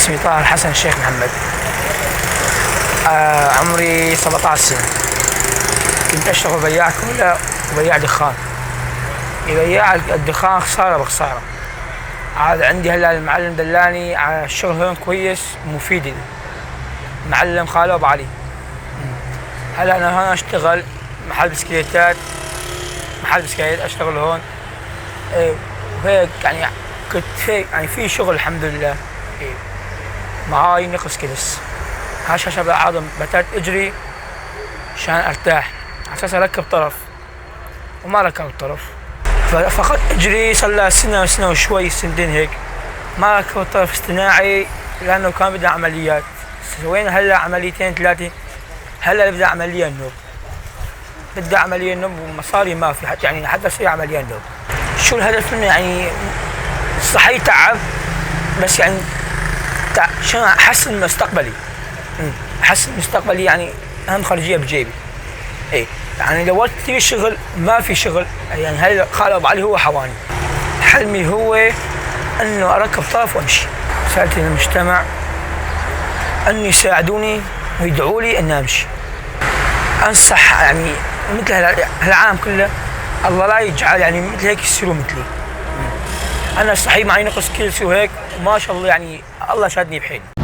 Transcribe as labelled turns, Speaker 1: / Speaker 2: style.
Speaker 1: اسمي طاهر حسن الشيخ محمد. عمري 17 سنة. كنت أشتغل بياع كولا وبياع دخان. بياع الدخان خسارة بخسارة. عاد عندي هلا المعلم دلاني على الشغل هون كويس ومفيد لي. معلم خالو أبو علي. هلا أنا هون أشتغل محل بسكليتات، محل بسكليت أشتغل هون. إيه، وهيك يعني كنت هيك يعني في شغل الحمد لله. إيه. معاي نقص كدس هشاشة بالعظم، بتات اجري عشان ارتاح، على اساس اركب طرف وما ركبت طرف. فقدت اجري صار لها سنة، سنة وشوي، سنتين هيك. ما ركبت طرف اصطناعي لانه كان بدها عمليات. سوينا هلا عمليتين ثلاثة، هلا بدها عملية النوب، بدها عملية النوب ومصاري ما في حتى يعني حتى اسوي عملية النوب. شو الهدف منه؟ يعني صحيح تعب، بس يعني شو احسن مستقبلي. احسن مستقبلي يعني اهم خرجيه بجيبي. ايه يعني دورت كثير شغل ما في شغل، يعني هاي خالد ابو علي هو حواني. حلمي هو انه اركب طرف وامشي. رسالتي للمجتمع ان يساعدوني ويدعوا لي اني امشي. انصح يعني مثل هالعالم كله الله لا يجعل يعني مثل هيك يصيروا مثلي. انا صحيح معي نقص كلسي وهيك وما شاء الله يعني الله شادني بحيلي.